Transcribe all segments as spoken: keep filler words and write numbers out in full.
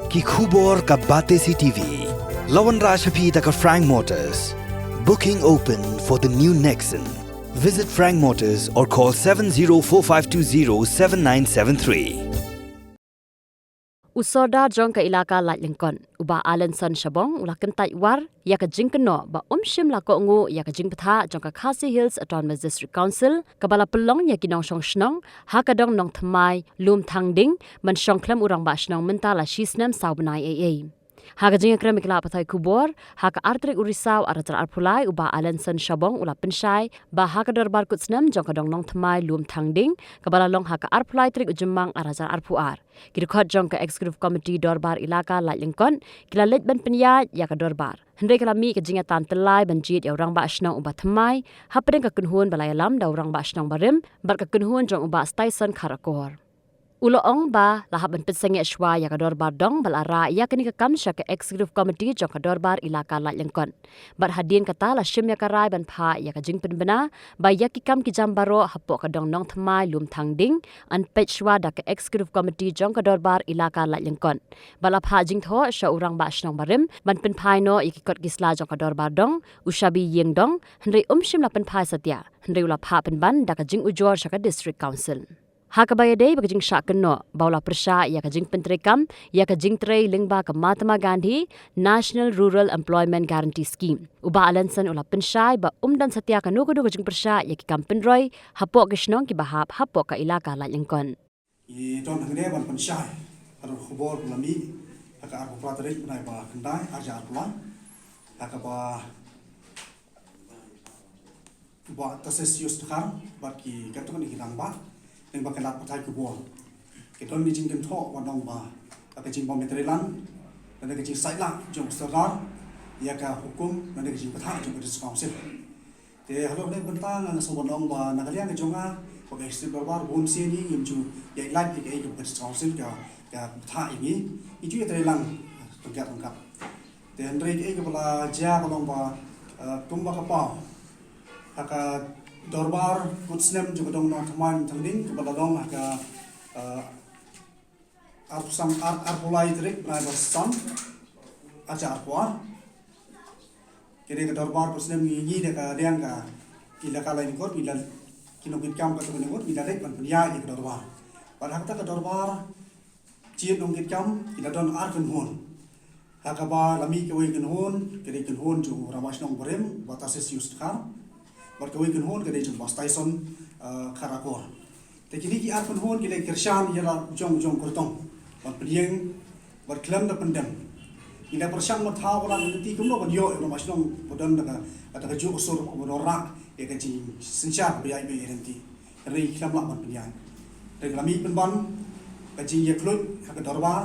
Ki khubor ka Batesi T V. La wanrah sha phi da ka Frank Motors. Booking open for the new Nexon. Visit Frank Motors or call seven zero four five two zero seven nine seven three. U Sordar jong ka Elaka Laitlyngkot, u Bah Alanson Shabong, u la kyntait war ïa ka jingkynnoh ba um shym la kohnguh ïa ka jingbthah jong ka Khasi Hills Autonomous District Council, kaba la pynlong ïa ki nongshong shnong ha ka dong Nongthymmai Lumthangding, ban shong khlem u Rangbah Shnong mynta la shi snem saw bnai ei ei. Ha ka jingïakren bad ki lad pathai khubor ha ka ar tarik u Risaw ar hajar arphew lai, u Bah Alanson Shabong u la pynshai ba ha ka dorbar kut snem jong ka dong Nongthymmai Lumthangding, kaba la long ha ka arphew lai tarik u Jymmang ar hajar arphew ar, ki dkhot jong ka Executive Committee Dorbar Elaka Laitlyngkot ki la leit ban pynïaid ïa ka dorbar. Hynrei ka la mih ka jingïatan tyllai ban jied ïa u Rangbah Shnong u Bah Thymmai hapdeng ka kynhun ba la ïalam da u Rangbah Shnong barim bad ka kynhun jong u Bah Styson Kharakor. U la ong ba la hap ban pynsangeh shuwa ïa ka dorbar dong ba la rah ïa kane ka kam sha ka Executive Committee jong ka Dorbar Elaka Laitlyngkot. Bad hadien kata la shim ïa ka rai ban phah ïa ka jingpynbna ba ïa ki kam ki jam baroh hapoh ka dong Nongthymmai Lumthangding yn peit shuwa da ka Executive Committee jong ka Dorbar Elaka Laitlyngkot. Bad la phah jingthoh sha u Rangbah Shnong barim ban pynphai noh ïa ki kot ki sla jong ka dorbar dong, u shabi ïing dong, hynrei um shym la pynphai satia, hynrei u la phah pynban da ka jingujor sha ka District Council. Ha kaba ïadei bad ka jingshah kynnoh ba u la pyrshah ïa ka jingpyntreikam ïa ka jingtrei lyngba ka Mahatma Gandhi National Rural Employment Guarantee Scheme, u Bah Alanson u la pynshai ba um don satia kano kano ka jingpyrshah ïa ki kam pynroi hapoh ki shnong kiba hap hapoh ka Elaka Laitlyngkot. Ngi don hangne ban pynshai ha ka khubor ba la mih ha ka arphew phra tarik bnai ba khyndai ar hajar arphew lai, ha kaba Bah Tarcisius Dkhar bad ki katto katne ki rangbah lyngba ki lad pathai khubor, ki don ki jingkynthoh ban ong ba ka jingbym ïatreilang lane ka jingsaitlah jong u Sordar ïa ka hukum lane ka jingbthah jong ka District Council. Te halor kane ka bynta nga sngew ban ong ba na ka liang ka jong nga, ba ka Executive Dorbar, bun sien ngi ngim ju ïaid lait ïa kaei kaba ka District Council ka, ka bthah ïa ngi, ngi ju ïatreilang ryngkat ryngkat. Te hynrei kaei kaba la jia ka long ba, eh, kumba ka paw ha ka dorbar kut snem jong ka dong Nongthymmai Lumthangding kaba la long ha ka, eh, arphew san, ar, arphew lai tarik bnai ba san, ar hajar arphew ar. Kane ka dorbar kut snem ngi, ngi da ka liang ka Elaka Laitlyngkot ngi la, ki nongkitkam katto katne ngut ngi la leit ban pynïaid ïa ka dorbar. Bad ha kata ka dorbar jied nongkitkam ki la don ar kynhun. Ha kaba la mih kawei kynhun, ka dei kynhun jong u Rangbah Shnong barim, Bah Tarcisius Dkhar. Bad kawei kynhun ka dei jong u Bah Styson, eh, Kharakor. Te kine ki ar kynhun ki la kyrshan ïa la u jong u jong u kyrtong ban pynïeng bad khlem da pyndem. Ngi la pyrshang ban thaw ba la lynti kumno ban ïoh ïa u Rangbah Shnong ba don da ka, da ka juh ka sur ba don rah ïa ka jingsynshar ba ïaid ba ïaid lynti. Hynrei khlem lah ban pynïaid. Hynrei ka la mih pynban ka jingïakhluit ha ka dorbar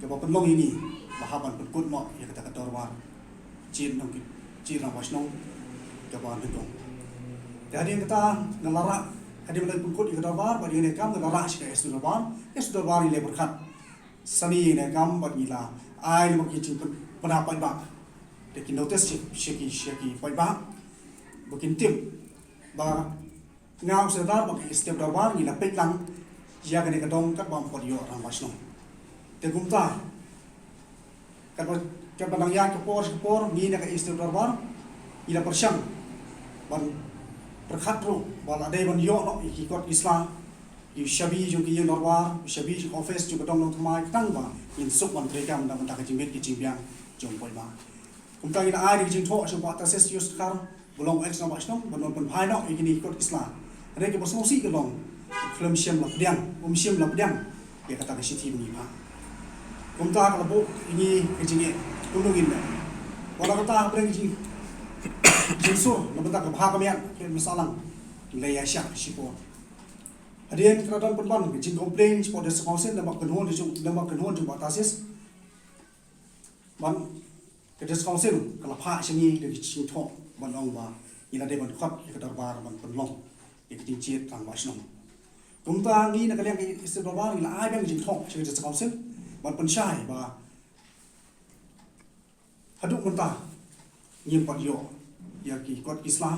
kaba pynlong ïa ngi ba hap ban pynkut noh ïa kata ka dorbar. Jied nong ki, jied Rangbah Shnong kaba nyngkong. Te hadien kata nga la rah, hadien ba la pynkut ïa ka dorbar bad ïa kane ka kam nga la rah sha ka Executive Dorbar. Executive Dorbar ngi la pyrkhat sani ïa kane ka kam bad ngi la ai lem ki jingpyn, pynhap paidbah. Te ki notice sha, sha ki, sha ki paidbah ba kin tip ba nga u Sordar bad ka Executive Dorbar ngi la peit lang ïa kane ka dong katba ym pat ïoh Rangbah Shnong. Te kumta katba, katba nang ïaid ka por sha ka por ngi na ka Executive Dorbar ngi la pyrshang ban pyrkhat ruh ba la dei ban ïoh noh ïa ki kot ki sla, ïa u shabi jong ka ïing dorbar, u shabi jong ka office jong ka dong Nongthymmai, khnang ba ngin suk ban treikam na ka bynta ka jingmut ka jingbiang jong u paidbah. Kumta ngi la ai da ka jingthoh sha u Bah Tarcisius Dkhar ba long u ex Rangbah Shnong ban wan pynphai noh ïa kine ki kot ki sla. Hynrei kaba sngewsih ka long u khlem shym la pdiang, um shym la pdiang ïa kata ka shithi ba ngi phah. Kumta ka la buh ïa ngi ka jingeh, kumno ngin leh. Wat la kata hapdeng ka jing, jingsur na bynta ka bha ka miat ka sahlang, la ïaishah shipor. Hadien ka la don pynban ka jingcomplain shapoh District Council namar kynhun jong, namar kynhun jong u Bah Tarcisius. Ban ka District Council ka la phah sha ngi da ka jingthoh ban ong ba ngi la dei ban khot ïa ka dorbar ban pynlong ïa ka jingjied Rangbah Shnong. Kumta ngi na ka liang ka Executive Dorbar ngi la ai biang ka jingthoh sha ka District Council ban pynshai ba haduh mynta ngim pat ïoh ïa ki kot ki sla,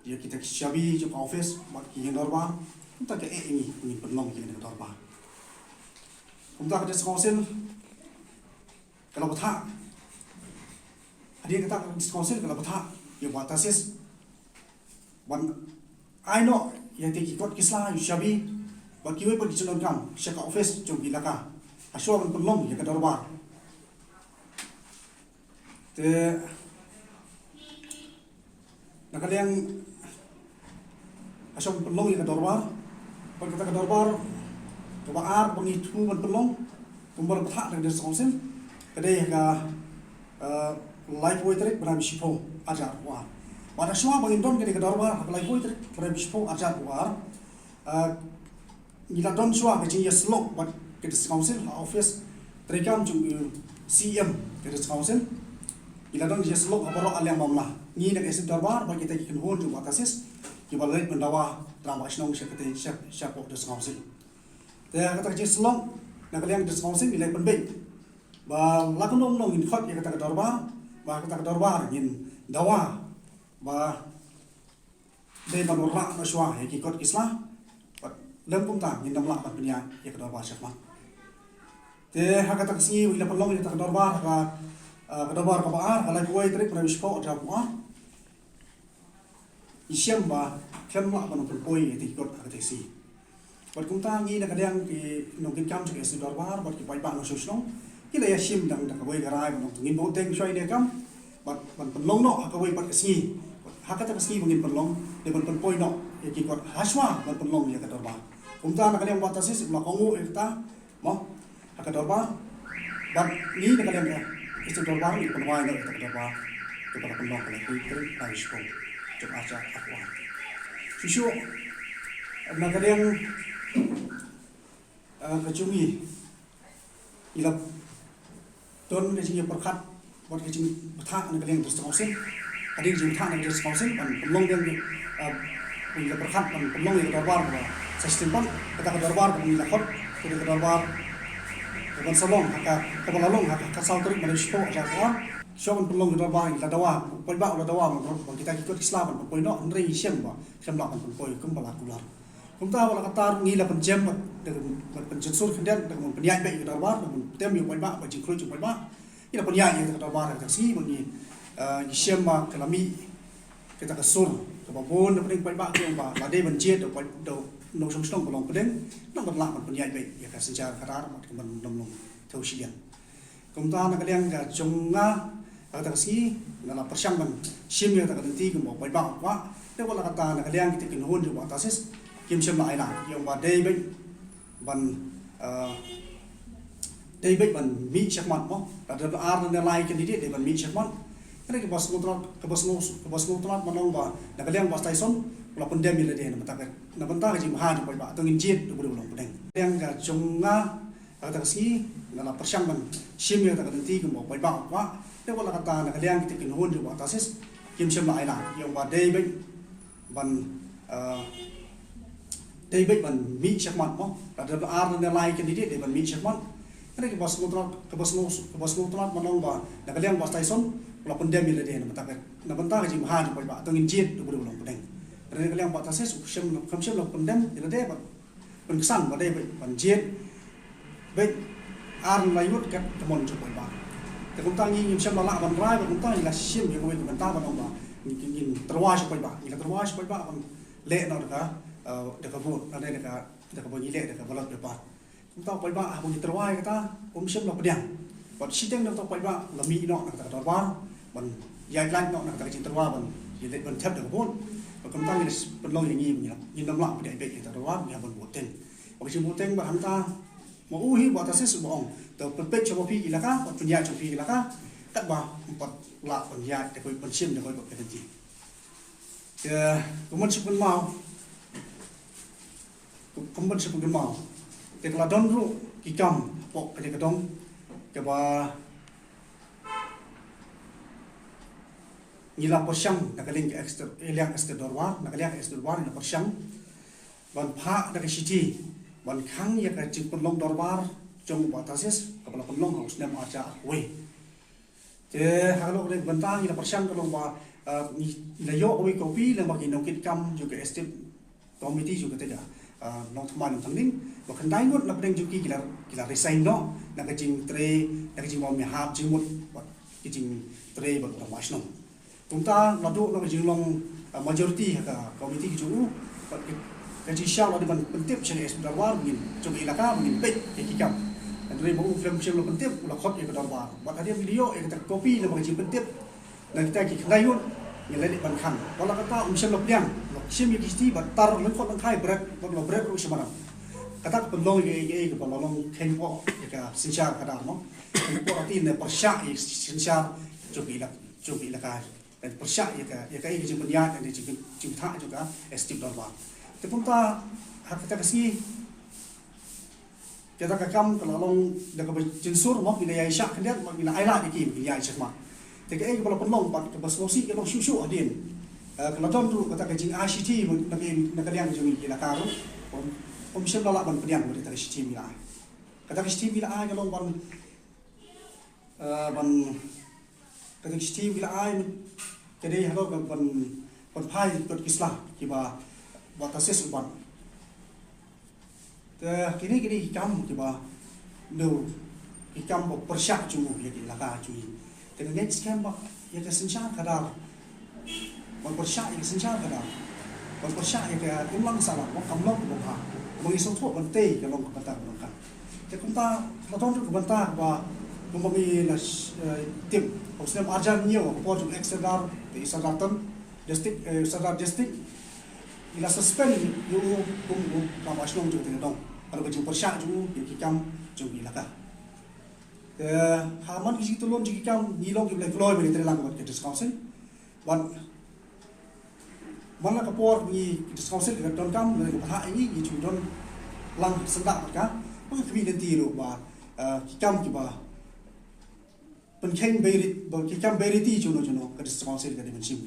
ïa kita ki shabi jong ka office bad ki ïing dorbar. Kumta ka eh ïa ngi, ngin pynlong ïa kane ka dorbar. Kumta ka District Council Ka la bthah. Hadien kata ka District Council ka la bthah ïa u Bah Tasis ban ai noh ïa kita ki kot ki sla, ïa u shabi bad kiwei pat ki jingdonkam sha ka office jong ki Elaka ha shuwa ban pynlong ïa ka dorbar. Te na ka liang ha shuwa ban pynlong ïa ka dorbar, bad kata ka dorbar kaba ar ba ngi thmu ban pynlong kumba la bthah da ka District Council ka dei ha ka, eh, laiphew tarik bnai ba shiphew arhajar arphew ar. Bad ha shuwa ba ngin don kane ka dorbar ha ka laiphew tarik bnai ba shiphew arhajar arphew ar, eh, ngi la don shuwa ka jingïasyllok bad ka District Council ha office treikam jong u C E M ka District Council. Ngi la don jingïasyllok ha baroh ka liang mamla, ngi na ka Executive Dorbar bad kita ki kynhun jong u Bah Tasis kiba la leit ban dawa tang ba shnong sha kata, sha, shapoh District Council. Te ha kata ka jingïasyllok na ka liang District Council ngi la pynbeit ba la kumno kumno ngin khot ïa kata ka dorbar, ba kata ka dorbar ngin dawa ba dei ban wanrah noh shuwa ïa ki kot ki sla, bad lem kumta ngin ym lah ban pynïaid ïa ka dorbar shakhmat. Te ha kata ka sngi ba ngi la pynlong ïa kata ka dorbar, ha ka, eh, ka dorbar kaba ar, ha ka laiphew tarik bnai ba shiphew arhajar arphew ar, ngi shem ba khlem lah ban pynpoi ïa kita ki kot ha kata ka sngi. Bad kumta ngi na ka liang ki nongkitkam jong ka Executive Dorbar bad ki paidbah nongshong shnong, ngi la ïashim dang da kawei ka rai ba nangta ngin bud teng shuwa ïa kane ka kam bad ban pynlong noh ha kawei pat ka sngi. Ha kata ka sngi ba ngin pynlong, dei ban pynpoi noh ïa ki kot ha shuwa ban pynlong ïa ka dorbar. Kumta na ka liang u Bah Tasis u la kohnguh ïa kata, mo, ha ka dorbar. Bad ngi na ka liang ka Executive Dorbar ngi pynwai noh ïa kata ka dorbar kaba la pynlong ha ka laiphew tarik bnai ba shiphew jong arhajar arphew ar. Shuh shuh na ka liang, eh, ka jong ngi, ngi la don ka jingïapyrkhat bad ka jingbthah na ka liang District Council. Hadien ka jingbthah na ka District Council ban pynlong biang, eh, ngi la pyrkhat ban pynlong ïa ka dorbar kaba sa shisien pat, kata ka dorbar kaba ngi la khot, kata ka dorbar kaban sa long ha ka, kaba la long ha ka saw tarik bnai ba shiphew arhajar arphew ar. Shuwa ban pynlong ka dorbar ngi la dawa, u paidbah u la dawa ban, ban kita ki kot ki sla ban pynpoi noh, hynrei ngi shem ba khlem lah ban pynpoi kumba la kular. Kumta wat la katta ngi la pynjem bad, bad pynjem sur khyndiat da ka mon pynïaid beit ïa ka dorbar, da ka mon pyntem ïa u paidbah bad jingkhluit jong u paidbah. Ngi la pynïaid ïa ka dorbar ha kata ka sngi ba ngi, eh, ngi shem ba ka la mih kata ka sur kaba bun na pdeng paidbah, ka ong ba la dei ban jied da u paid, da u nongshong shnong ba long pdeng, nang ban lah ban pynïaid beit ïa ka synshar khadar bad ka ban ym long thew shiliang. Kumta na ka liang ka jong nga, ha kata ka sngi nga la pyrshang ban shim ïa kata ka lynti kumba u paidbah u kwah. Te wat la katta na ka liang kita ki kynhun jong u Bah Tasis kim shym la ailad, ki ong ba dei beit ban, eh, dei beit ban mih shakhmat, mo. Lada ar ne lai candidate dei ban mih shakhmat. Hynrei kaba sngewtynnat, kaba sngew, kaba sngewtynnat ban ong ba na ka liang u Bah Tyson u la pyndem ïa lade na bynta ka, na bynta ka jingbha jong u paidbah, to ngin jied da u briew u long pdeng. Liang ka jong nga, ha kata ka sngi nga la pyrshang ban shim ïa kata ka lynti kumba u paidbah u kwah. Te wat la katta na ka liang kita ki kynhun jong u Bah Tasis kim shym la ailad, ki ong ba dei beit ban, eh, dei beit ban mih shakhmat, mo. Lada ar ne lai candidate dei ban mih shakhmat. Hynrei kaba sngewtynnat, kaba sngew, kaba sngewtynnat ban ong ba na ka liang u Bah Tyson u la pyndem ïa lade na bynta ka, na bynta ka jingbha jong u paidbah, to ngin jied da u briew u long pdeng. Hynrei na ka liang u Bah Tasis u kam shym, kam shym la pyndem ïa lade bad pynksan ba dei beit ban jied beit ar ne lai ngut kat ka mon jong u paidbah. Te kumta ngi ngim shym la lah ban rai, bad kumta ngi la shim ïa kawei ka bynta ban ong ba ngin, ngin tyrwa sha u paidbah, ngi la tyrwa sha u paidbah ban leh noh da ka, eh, da ka vote, lane da ka, da kaba ngi leh da ka ballot paper. Kumta u paidbah haba ngi tyrwa ïa kata um shym la pdiang. Bad shiteng na kata u paidbah u la mih noh na kata ka dorbar ban ïaid lait noh na kata ka jingtyrwa ban ïaid lait ban thep da ka vote. Bad kumta ngi la pynlong ïa ngi, ngin ym lah ban ïaid beit ïa kata ka dorbar, ngi hap ban vote teng. Bad ka jingvote teng bad hangta ma u hi u Bah Tasis uba ong to pynpeit sha ma phi ki Elaka, bad pynïaid sha ma phi ki Elaka, katba ym pat lah ban ïaid da kawei, ban shim da kawei pat ka lynti. Te kumban shu kynmaw, kumban shu kynmaw, te ka la don ruh ki kam hapoh kane ka dong kaba ngi la pyrshang na ka liang ka Executive, eh, liang Executive Dorbar, na ka liang ka Executive Dorbar ngi la pyrshang ban phah da ka shithi ban khang ïa ka jingpynlong dorbar jong u Bah Tasis kaba la pynlong ha u snem arhajar arphew wei. Te ha kano kano ka bynta ngi la pyrshang ka long ba, eh, ngi, ngi la ïoh kawei ka copy lyngba ki nongkitkam jong ka Executive Committee jong kata ka, eh, Nongthymmai Nongthynding, Ba khyndai ngut na pdeng jong ki ki la, ki la resign noh na ka jingtrei, na ka jingbym ïahap jingmut bad ka jingtrei bad u rangbah shnong. Kumta naduh na ka jinglong, ah, majority ha ka komiti ka jong u, bad ka, ka jingshisha la dei ban pyntip sha ka S P dorbar ba ngin, jong ka elaka ba ngin peit ïa ki kam. Hynrei ba u khlem shym la pyntip, u la khot ïa ka dorbar. Bad hadien ba ngi ïoh ïa kata ka kopi na ka jingpyntip na kita ki khyndai ngut, ngi la leit ban khang. Wat la kata um shym la pdiang, la shim ïa ki shithi bad tar lyngkhot lyngkhai bret, bad la bret ruh sha madan. Kata ka pynlong ïa ka, ïa ka, ïa ka ba la long kheiñpoh ïa ka synshar khadar, no. Kheiñpoh, ati ne pyrshah ïa ka synshar jong ka elak-, jong ka elaka. Pyrshah ïa ka, ïa ka, ïa ka jingpynïaid, ïa ka jingpyn-, jingpynthah jong ka executive dorbar. Te kumta ha kata ka sngi, kata ka kam ka la long da kaba jingsur, mo, ngi la ïa shah khyndiat, mo, ngi la ailad ïa ki, ngi la ïa shah ma. Te kaei kaba la pynlong pat kaba sngewsih ka long shuh shuh hadien, eh, ka la don ruh kata ka jingai shithi, mo, na ka, na ka liang jong ngi ki elaka ruh. Um, um shym la lah ban pdiang kata ka shithi ngi la ai. Kata ka shithi ngi la ai ka long ban, eh, ban, kata ka shithi ngi la ai ka dei halor ka ban, ban phai kot ki sla kiba, ba tasis u ban. Te kine, kine ki kam kiba, no, ki kam ba pyrshah jong u ïa ki elaka jong ngi. Te nga ngeit skhem ba ïa ka synshar khadar, ban pyrshah ïa ka synshar khadar, ban pyrshah ïa ka imlang sahlang, ba kam long kaba bha, ba ngi sngewthuh ban tei ka long ka bynta ka long ka. Te kumta la don ruh ka bynta ba, kumba ngi la, eh, tip, ha u snem arhajar hynñiew ha ka por jong u ex Sordar, te i Sordar Tan, District, eh, Sordar District, i la suspend ïa u kum u rangbah shnong jong ka Tngendong. Ka long ka jingpyrshah jong u ïa ki kam jong ka elaka. Te ha man ki jingtulun jong ki kam, ngi long kiba la kloi ban ïatrei lang bad ka District Council. Bad man la ka por ngi, ka District Council ka donkam, ngi ka bthah ïa ngi, ngi ju don lang syndah bad ka, bad ka khmih lynti ruh ba, eh, ki kam kiba pynkheiñ bei riti, ba ki kam bei riti juno juno, ka District Council ka dei ban shim,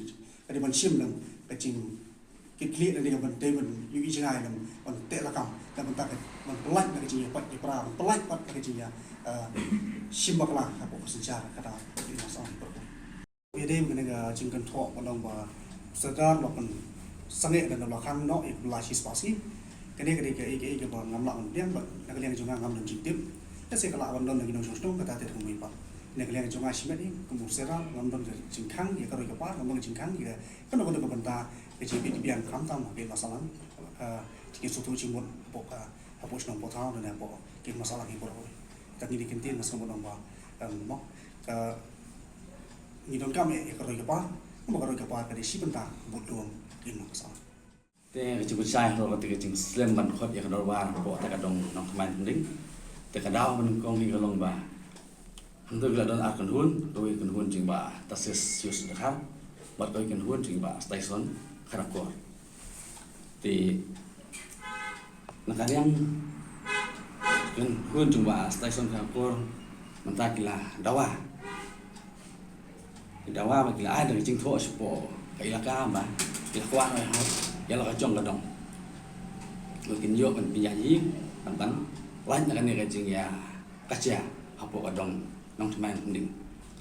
ka dei ban shim lang ka jingkitkhlieh lane ka ban dei ban ïohi jngai lang ban teh lakam, na ka bynta ka ban pyllait na ka jingïapait ïapra, ban pyllait pat na ka jingïa, eh, shim bakla hapoh ka synshar khadar. Ïa dei kane ka jingkynthoh ba long ba Sordar la pynsangeh da la khang noh ïa ka bla shispah sngi. Kane ka dei kaei kaei kaba ngam lah ban pdiang bad na ka liang jong nga ngam don jingtip. Lehse ka lah ban don na ki nongshong shnong, kata te kumne pat. Na ka liang jong nga shimet hi kum u Sordar ngam don ka jingkhang ïa ka roi ka par, ngam don ka jingkhang ïa kano kano ka bynta ka jingbieit biang khamtam ha ki ma sahlang, eh, ki sngewthuh jingmut hapoh ka, hapoh shnong hapoh thaw ne hapoh ki ma sahlang hi baroh. Te ngi dei kyntien, nga sngewbha ba, em, mo, ka, ngi donkam ïa ka roi ka par, namar ka roi ka par ka dei shi bynta bad ka long ki ma sahlang. Te ka jingpynshai halor kata ka jingslem ban khot ïa ka dorbar hapoh kata ka dong Nongthymmai Nongpynding. Te ka daw ba nyngkong hi ka long ba hangto ki la don ar kynhun, kawei ka kynhun jong i Bah Tarcisius Dkhar bad kawei ka kynhun jong i Bah Tyson Kharangkor. Te na ka liang ka kynhun jong i Bah Tyson Kharangkor mynta ki la dawa. Ki dawa ba ki la ai da ka jingthoh shapoh ka elaka ba ki la kwah noh ïa la ka jong ka dong. Kin ïoh ban pynïaid ïing ban, ban lait na kane ka jingïakajia hapoh ka dong Nongthymmai Nongpynding.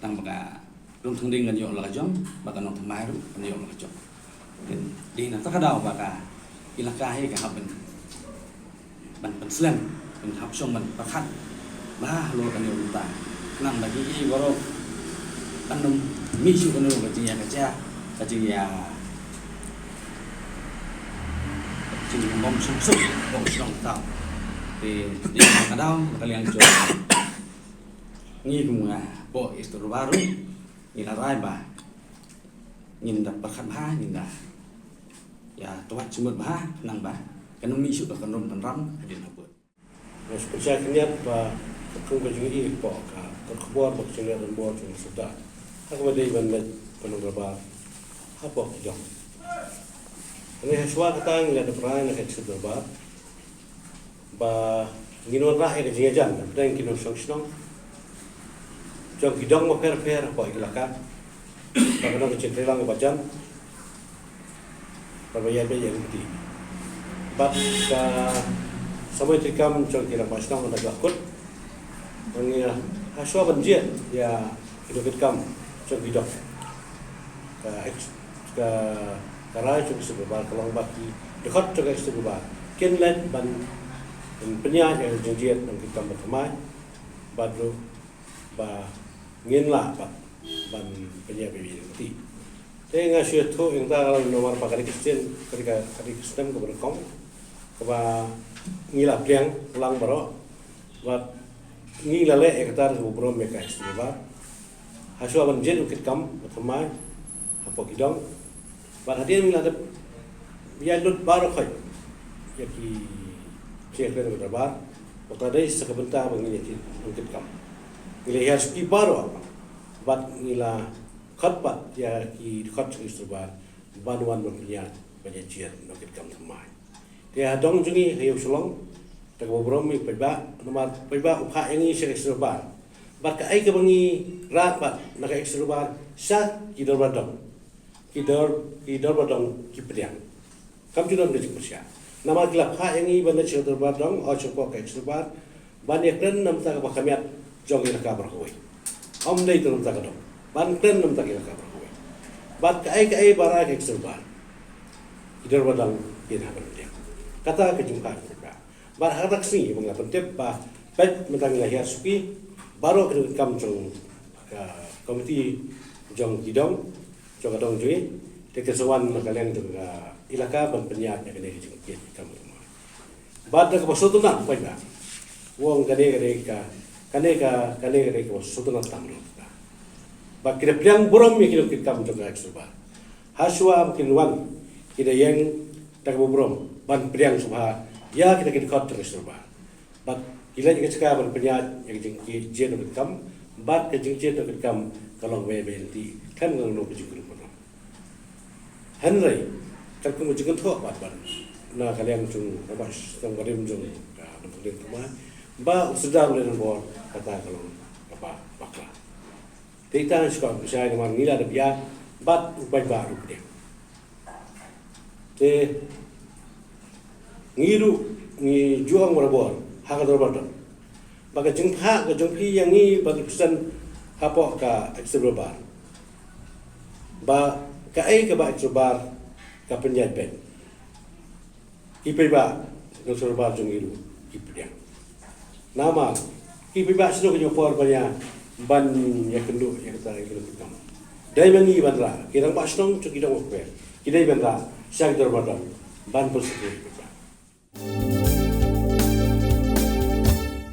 Tang ba ka Nongthymmai kan ïoh la ka jong, ba ka Nongthymmai ruh kan ïoh la ka jong. Dei na kata ka daw ba ka elaka hi ka hap ban, ban pynslem, ban hap shong ban pyrkhat bha halor kane ka bynta. Khnang ba ki i baroh kan ym mih shuh kano ka jingïakajia, ka jingïa, jingbym shong suk, bym shong tau. Te dei na kata ka daw ba ka liang jong ngi kum nga, hapoh Executive Dorbar ruh ngi la rai ba ngin da pyrkhat bha, ngin da ïa twad jingmut bha, khnang ba kan ym mih shuh ka kynrum kynram hadien habud. Nga shu pynshai khyndiat ba katkum ka jingïohi hapoh ka kot khubor bad ka jingïadonbor jong u Sordar ha kaba dei ban leit pynlong dorbar hapoh ki dong. Hynrei hashwa kata ngi la dep rai na ka Executive Dorbar ba ngin wanrah ïa ka jingïajan hapdeng ki nongshong shnong jong ki dong bapher bapher hapoh ki elaka, ba kan long ka jingtreilang kaba jan bad ba ïaid beit ïa ka lynti. Bad ka samoi treikam jong ki rangbah shnong ynda ki la kut, ngi hashwa ban jied ïa ki nongkitkam jong ki dong. Ka ex-, ka, ka rai jong ka Executive Dorbar ka long ba ki dkhot jong ka Executive Dorbar kin leit ban Pynïaid ïa ka jingjied nongkitkam ba thymmai bad ruh ba ngin lah bad ban pynïaid ïa ka jingtih. Te nga shu ïathuh ïa kata namar ba ka dei ka sien, ka dei ka, ka dei ka snem kaba nyngkong kaba ngi la pdiang lang baroh bad ngi la leh ïa kata da kaba burom ïa ka Executive Board. Hashwa ban jied nongkitkam ba thymmai hapoh ki dong. Bad hadien ngi la dep ïaid lut baroh khoit ïa ki jingïakren ka dorbar, ba ka dei sa ka bynta ba ngin ïaid nongkitkam. Ngi la hiar suki baroh bad ngi la khot pat ïa ki dkhot jong ka dorbar ban wan ban pynïaid ban ïaid jied nongkitkam thymmai. Te ha dong jong ngi ha Ïew Shillong, da kaba burom ïa u paidbah, namar u paidbah u phah ïa ngi sha ka Executive Board. Bad kaei kaba ngi rah bad na ka Executive Board sha ki dorbar dong, ki dor, ki dorbar dong ki pdiang. Kam ju don ka jingpyrshah. Namar ki la phah ïa ngi ban leit sha ka dorbar dong, oh, shapoh ka Executive Board, ban ïakren na ka bynta kaba kham ïaid jong ki elaka baroh kawei. Ym dei tang na ka bynta ka dong, ban kren na ka bynta ki elaka baroh kawei. Bad kaei kaei ba rah ka Executive Board, ki dorbar dong kin hap ban pdiang. Kata ka jingphah ka jingphah. Bad ha kata ka sngi ba ngi la pyntip ba peit mynta ngi la hiar suki baroh ki nongkitkam jong ka komiti jong ki dong, jong ka dong jong ngi, te kin sa wan na ka liang jong ka elaka ban pynïaid ïa kane ka jingkitkam. Bad da kaba sngewtynnat paidbah, u ong kane ka dei ka, kane ka, kane ka dei kaba sngewtynnat tam ruh. Ba ki da pdiang burom ïa ki nongkitkam jong ka Executive Board. Hashwa ba kin wan ki da ïeng da kaba burom ban pdiang sngewbha ïa kita ki dkhot jong ka Executive Board. Bad ki leit ïa ka jaka ban pynïaid ïa ka jingjied nongkitkam, bad ka jingjied nongkitkam ka long kaba ïaid lynti khlem ka long ka jingkyrkhu. Hynrei katkum ka jingkynthoh pat ban na ka liang jong u rangbah shnong barim jong ka Nongpyndem Thymmai ba u Sordar Lyngdoh Bor, kata ka long kaba bakla. Te ita ngi shu kwah pynshai namar ngi la dep ïaid bad u paidbah ruh pdiang. Te ngi ruh ngi ju ong barabor ha ka dorbar dong ba ka jingphah ka jong phi ïa ngi ban represent hapoh ka Executive Board, ba kaei kaba Executive Board ka pynïaid beit, ki paidbah ka Executive Board jong ngi ruh ki pdiang. Namar ki paidbah shu don ka jingpor ban ïa, ban ïakynduh ïa kata ïa kata. Dei ma ngi ban rah, ki rangbah shnong jong ki dong ba kper ki dei ban rah sha ki dorbar dong ban pynsukri ki paidbah.